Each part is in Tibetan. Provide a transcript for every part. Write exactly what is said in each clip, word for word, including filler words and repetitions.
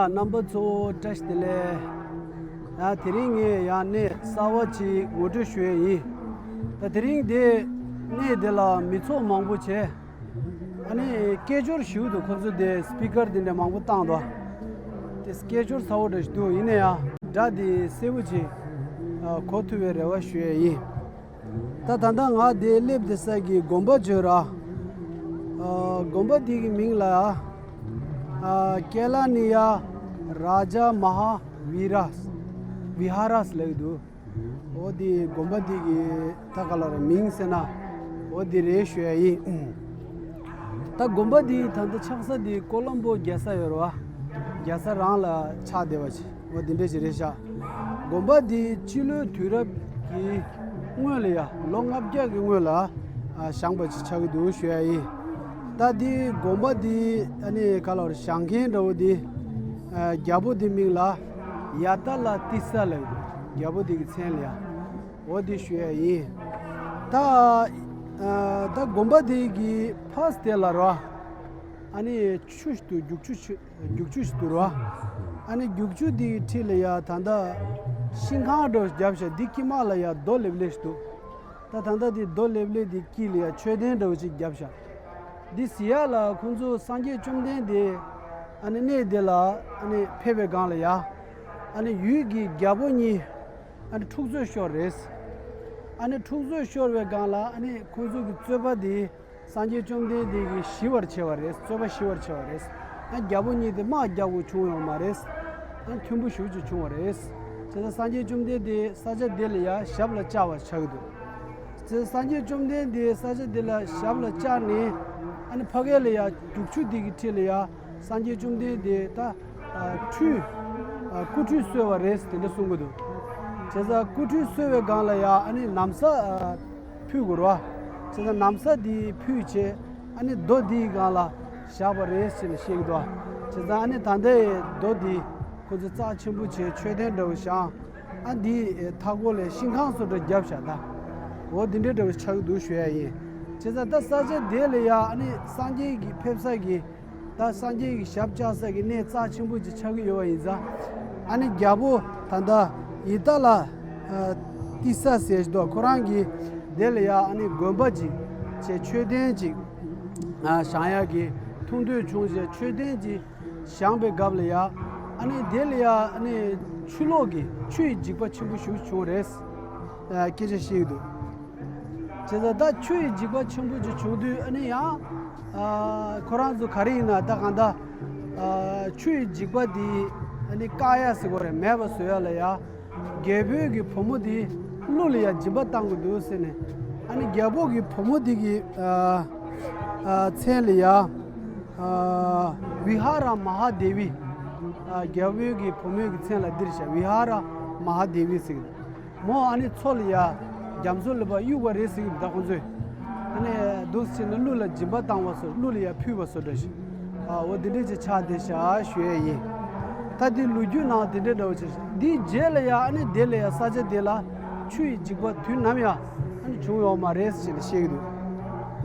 རྣམ་པ་ཚོ་བཀྲ་ཤིས་བདེ་ལེགས། ཡང་དེ་རིང་ངས་ཡང་གནས་གསར་བ་ཅིག་ངོ་སྤྲོད་ཞུ་ཡས་ཡིན། ད་དེ་རིང་འདི་གནས་འདི་ལ་མི་ཚོགས་མང་པོ་བྱས། ཨ་ནི་སྐད་ཅོར་ཞིག་འདུག་ཁོ་ཚོ་དེ་སི་པི་ཀར་དེ་འདྲ་མང་པོ་བཏང་འདུག་དེ་སྐད་ཅོར་ཚ་བོ་འདྲ་ཞིག་འདུག་ཡིན་ན་ཡང་སྒྲ་དེ་གསལ་པོ་ཅིག་གོ་ཐུབ་པའི་རེ་བ་ཞུ་ཡས་ཡིན། ད་ད་ལྟ་ང་དེ་སླེབས་དེ་ས་གི་དགོན་པ་བརྗོད་ར། ཨ། དགོན་པ་དེ་གི་མིང་ལ། ཨ། ཀེ་ལ་ནི་ཡ་རཱ་ཇ་མ་ཧཱ་བི་རཱ། བི་ཧཱ་རཱ་ལབ་ཀྱི་འདུག་འོ་དེ་དགོན་པ་དེ་གི་ད་ག་ལ་ར་མིང་ཟེར་ན། འོ་དེ་རེད་ཞུ་ཡ་ཡིན། ད་དགོན་པ་འདི་ད་ལྟ་ཆགས་ས་འདི་ཀོ་ལོམ་པོ་རྒྱལ་ས་ཡོད་རེད་བ། རྒྱལ་ས་རང་ལ་ཆགས་བསྡད་པ་ཅིག་འོ་དེ་འདྲ་ཅིག་རེད་ཤག་དགོན་པ་འདི་སྤྱི་ལོའི་དུས་རབས་ཀྱི་སྔོན་ལ་ཡ་ལོ་ལྔ་བརྒྱ་གི་སྔོན་ལ་ཨ་བཞེངས་པ་ཅིག་ཆགས་ཀྱི་འདུག་ཞུ་ཡ་ཡིན། ད་འདི་དགོན་པ་འདི་ཨ་ནི་ག་ལ་བར་བཞེངས་མཁན་འདྲ་བོ་འདི་ཨ་རྒྱལ་པོ་འདི་མིང་ལ་ཡ་ཏཱ་ལ་ཏི་ས་ལབ་ཀྱི་འདུག་རྒྱལ་པོ་འདི་གི་མཚན་ལ་ཡ། འོ་དེ་ཞུ་ཡ་ཡིན། ད་ཨ་ད་དགོན་པ་དེ་གི་ཕ་སི་དེ་ལ་རོ། ཨ་ནི་ཆུ་ཞིག་འདུག་རྒྱུག་ཆུ་ཆུ་རྒྱུག་ཆུ་ཞིག་འདུག་རོ། ཨ་ནི་རྒྱུག་ཆུ་དེ་གི་འཁྲིས་ལ་ཡ་ད་ལྟ་ཤིང་ཁང་འདྲ་བོ་བརྒྱབ་ཤག་འདི་དཀྱིལ་མ་ལ་ཡ་རྡོ་ལེབ་ལེབ་ཞིག་འདུག་ད་ད་ལྟ་དེ་རྡོ་ལེབ་ལེབ་དེ་དཀྱིལ་ལ་ཡ་མཆོད་རྟེན་འདྲ་བོ་ཅིག་བརྒྱབ་ཤག་འདི་ཟེར་ཡ་ལ་ཁོང་ཚོ་སངས་རྒྱས་བཅོམ་ལྡན་འདས་ཨ་ནི་གནས་དེ་ལ་ཨ་ནི་ཕེབས་པའི་སྒང་ལ་ཡ། ཨ་ནི་ཡུལ་གྱི་རྒྱལ་པོ་གཉིས་ཨ་ནི་འཁྲུག་རྩོད་ཤོར་རེད། ཨ་ནི་འཁྲུག་རྩོད་ཤོར་བའི་སྒང་ལ་ཨ་ནི་ཁོང་ཚོ་གི་རྩོད་པ་དེ་སངས་རྒྱས་བཅོམ་ལྡན་འདས་ཀྱིས་ཞི་བར་བྱས་པ་རེད། རྩོད་པ་ཞི་བར་བྱས་པ་རེད། ཨ་རྒྱལ་པོ་གཉིས་དེ་དམག་རྒྱག་དགོས་བྱུང་ཡོད་མ་རེད། ཨ་མཐུན་པོ་ཞེ་པོ་ཅིག་བྱུང་བ་རེད། བྱས་ཙང་སངས་རྒྱས་བཅོམ་ལྡན་འདས་ས་ཆ་དེ་ལ་ཡ་ཞབས་ལ་བཅར་བ་ཆགས་ཀྱི་འདུག་བྱས་ཙང་སངས་རྒྱས་བཅོམ་ལྡན་འདས་ས་ཆ་དེ་ལ་ཞབས་ལ་བཅར་ནས་ཨ་ནི་ཕ་གི་ལ་ཡ་རྒྱུག་ཆུ་དེ་གི་འཁྲིས་ལ་ཡ་སངས་རྒྱས་བཅོམ་ལྡན་འདས་ད་ཨ་ཁྲུས་ཨ་སྐུ་ཁྲུས་གསོལ་བ་རེད་དེ་འདྲ་གསུང་གི་འདུག་བྱས་ཙང་སྐུ་ཁྲུས་གསོལ་བའི་སྒང་ལ་ཡ་ཨ་ནི་ན་བཟའ་ཨ་ཕུལ་དགོས་རེད་བ། བྱས་ཙང་ན་བཟའ་དེ་ཕུལ་བྱས་ཨ་ནི་རྡོ་དེའི་སྒང་ལ་བཞག་པ་རེད་ཟེར་ནས་བཤད་ཀྱི་འདུག་བྱས་ཙང་ཨ་ནི་ད་ལྟའི་རྡོ་དེ་ཁོ་ཚོས་རྩ་ཆེན་པོ་བྱས་མཆོད་རྟེན་འདྲ་བོ་བཞེངས། ཨ་འདིའི་མཐའ་སྐོར་ལ་ཤིང་ཁང་བཟོ་འདྲ་བརྒྱབ་བཞག་ད། འོ་འདི་འདྲའི་འདྲ་བོ་ཆགས་ཀྱི་འདུག་ཞུ་ཡ་ཡིན། བྱས་ཙང་ད་ས་ཆ་དེ་ལ་ཡ་ཨ་ནི་སངས་རྒྱས་ཀྱི་ཕེབས་ས་གི་ད་སངས་རྒྱས་ཀྱི་ཞབས་བཅགས་ས་གི་གནས་རྩ་ཆེན་པོ་ཅིག་ཆགས་ཀྱི་ཡོད་པ་ཡིན་ཙང་། ཨ་ནི་རྒྱལ་པོ་ད་ལྟ་ཡི་ཏཱ་ལ་ཨ་ཏི་ས་ཟེར་ཞིག་འདུག་ཁོ་རང་གིས་དེ་ལ་ཡ་ཨ་ནི་དགོན་པ་ཅིག་བྱས་མཆོད་རྟེན་ཅིག་ཨ་བཞེངས་ཡག་གི་ཐུགས་འདོད་བྱུང་བྱས་མཆོད་རྟེན་ཅིག་བཞེངས་པའི་སྐབས་ལ་ཡ། ཨ་ནི་དེ་ལ་ཡ་ཨ་ནི་ཆུ་ལོག་གི་ཆུ་ཡི་འཇིགས་པ་ཆེན་པོ་ཞིག་བྱུང་རེད། ཨ་སྐད་ཆ་བཤད་ཀྱི་འདུག་བྱས་ཙང་ད་ཆུ་ཡི་འཇིགས་པ་ཆེན་པོ་ཅིག་བྱུང་དུས་ཨ་ནི་ཡང་ཨ་ཁོ་རང་ཚོ་ག་རེ་ཡིན་ན་ད་གང་ལྟར་ཨ་ཆུ་ཡི་འཇིགས་པ་འདི་ཨ་ནི་བཀག་ཡ་ཟེར་དགོས་རེད། མེད་པ་བཟོ་ཡ་ལ་ཡ། རྒྱལ་པོའི་གི་བུ་མོ་དེ་ཀླུ་ལ་ཡ་སྦྱིན་པ་བཏང་གི་འདུག་ཟེར་ནས། ཨ་ནི་རྒྱལ་པོ་གི་བུ་མོ་དེ་གི་ཨ་ཨ་མཚན་ལ་ཡ་ཨ་བི་ཧ་ར་མ་ཧ་དེ་བི། ཨ་རྒྱལ་པོའི་གི་བུ་མོའི་གི་མཚན་ལ་འདིར་བྱ་བི་ཧ་ར་མ་ཧ་དེ་བི་ཟེར་གི་འདུག་མོ་ཨ་ནི་མཚོ་ལ་ཡ་རྒྱ་མཚོ་ལ་ཕར་གཡུག་པ་རེད་ཟེར་གི་འདུག་ད་ཁོང་ཚོས། ཨ་ནི་འདུག་ཟེར་ནས་ཀླུ་ལ་སྦྱིན་པ་བཏང་བ་སོགས་ཀླུ་ལ་ཡ་ཕུལ་བ་སོགས་འདྲ་ཞིག་ཨ་འོ་འདི་འདྲས་ཅིག་ཆགས་བསྡད་ཤག་ཞུ་ཡས་ཡིན། ད་འདི་ལོ་རྒྱུས་ནང་དེ་འདྲས་འདྲ་བོ་ཅིག་འདིའི་རྗེས་ལ་ཡ་ཨ་ནི་དེ་ལ་ཡ་ས་ཆ་དེ་ལ་ཆུ་ཡི་འཇིགས་པ་དུས་ནམ་ཡང་ཨ་ནི་བྱུང་ཡོད་མ་རེད་ཟེར་ནས་བཤད་ཀྱི་འདུག་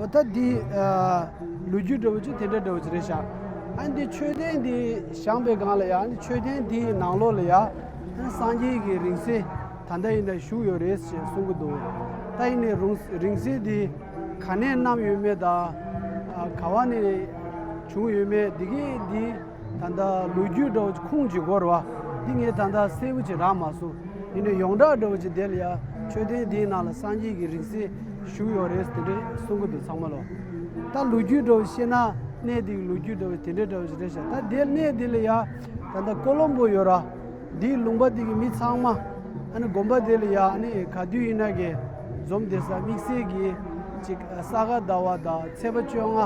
འོ་ད་འདི་ཨ་ལོ་རྒྱུས་འདྲ་བོ་ཅིག་དེ་འདྲས་འདྲ་བོ་ཅིག་རེད་ཤག་ཨ་ནི་འདི་མཆོད་རྟེན་འདི་བཞེངས་པའི་སྒང་ལ་ཡ་ཨ་ནི་མཆོད་རྟེན་འདིའི་ནང་ལོགས་ལ་ཡ་ཨ་ནི་སངས་རྒྱས་ཀྱི་རིང་བསྲེལ་ད་ལྟ་ཡིན་ན་བཞུགས་ཡོད་རེད་ཅེས་གསུང་གི་འདུག་ད་ཡིན་ནའི་རུང་རིང་བསྲེལ་འདི་ག་ནས་བསྣམས་ཡོད་མེད་དང་། ཨ་ག་བ་ནས་བྱུང་ཡོད་མེད་འདི་གའི་འདི་ད་ལྟ་ལོ་རྒྱུས་འདྲ་བོ་ཅིག་ཁུངས་ཅིག་དགོས་རེད་བ། འདི་ངས་ད་ལྟ་གསལ་པོ་ཅིག་རག་མ་སོང་། ཡིན་ནའི་ཡོངས་གྲགས་འདྲ་བོ་ཅིག་དེ་ལ་ཡ་མཆོད་རྟེན་འདིའི་ནང་ལ་སངས་རྒྱས་ཀྱི་རིང་བསྲེལ་བཞུགས་ཡོད་རེད་དེ་འདྲ་གསུང་གི་འདུག་ཚང་མ་ལོ། ད་ལོ་རྒྱུས་འདྲ་བོ་བཤད་ན་གནས་འདི་གི་ལོ་རྒྱུས་འདྲ་བོ་དེ་འདྲ་འདྲ་བོ་ཅིག་རེད་ཤག་ད་དེ་གནས་འདི་ལ་ཡ་ད་ལྟ་ཀོ་ལོམ་པོ་ཡོད་ར། འདིའི་ལུང་པ་འདི་གི་མི་ཚང་མ་ཨ་ནི་དགོན་པ་དེ་ལ་ཡ་ཨ་ནི་ག་དུས་ཡིན་ན་གི་འཛོམས་བསྡད་ས། དམིགས་བསལ་གྱི་ཅིག་ས་ག་ཟླ་བ་དང་ཚེས་པ་བཅོ་ལྔ་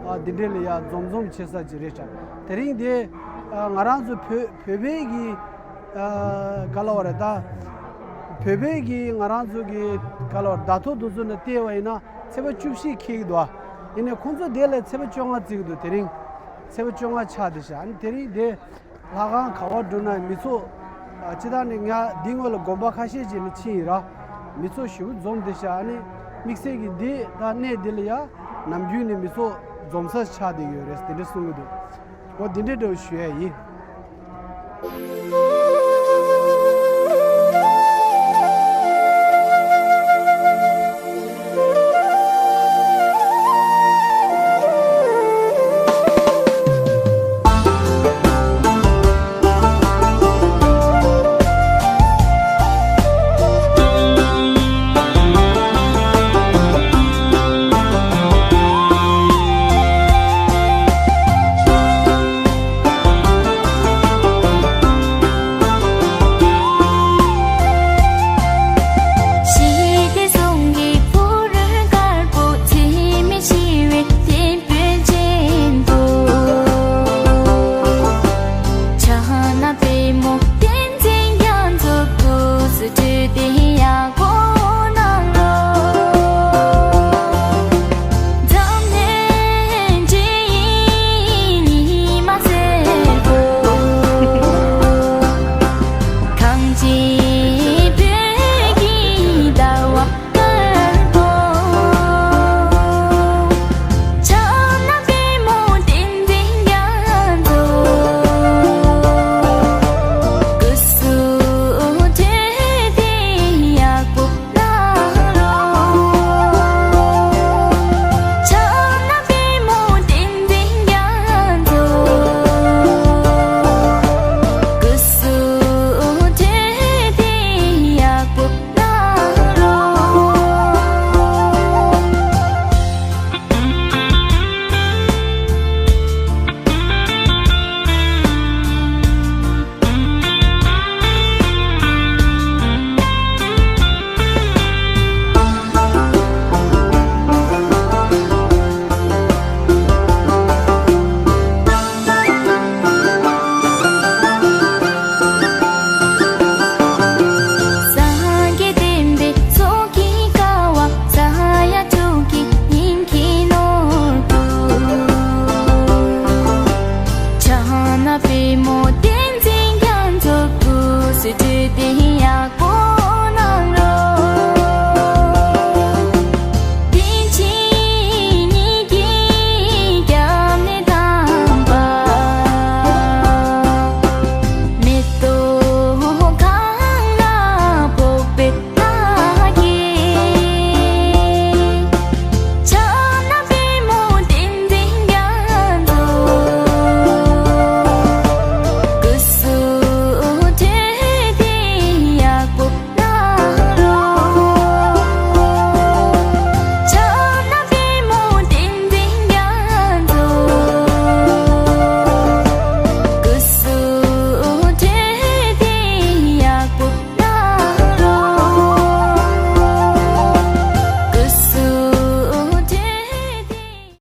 ཨ་འདི་འདྲ་ལ་ཡ་འཛོམས་འཛོམས་བྱེད་ས་ཅིག་རེད་ཤག་དེ་རིང་དེ་ཨ་ང་རང་ཚོ་བོད་བོད་པའི་གི་ཨ་ག་ལ་བ་རེད་ད། བོད་པའི་གི་ང་རང་ཚོ་གི་ག་ལ་བ་རེད་ཟླ་ཐོ་དེ་ཚོ་ནས་བལྟས་པ་ཡིན་ན་ཚེས་པ་བཅུ་བཞི་འཁེལ་གི་འདུག་ཨ་ཡིན་ནའི་ཁོང་ཚོ་དེ་ལ་ཚེས་པ་བཅོ་ལྔ་བརྩི་གི་འདུག་དེ་རིང་ཚེས་པ་བཅོ་ལྔ་ཆགས་བསྡད་ཤག་ཨ་ནི་དེ་རིང་དེ། ལྷ་ཁང་ག་བར་འགྲོ་ན་མི་ཚོགས། ཨ་སྤྱིར་བཏང་ནས་ང་འདི་སྔོན་ལ་དགོན་པ་ཁ་ཤས་ཅིག་ལ་ཕྱིན་ཡིན་ར། མི་ཚོགས་ཞེ་པོ་འཛོམས་བསྡད་ཤག་ཨ་ནི་དམིགས་བསལ་གྱི་འདི་ད་གནས་འདི་ལ་ཡ་ནམ་རྒྱུན་ནས་མི་ཚོགས་འཛོམས་ས་ཆགས་བསྡད་ཡོད་རེད་དེ་འདྲ་གསུང་གི་འདུག་འོ་འདི་འདྲ་འདྲ་བོ་ཞུ་ཡ་ཡིན།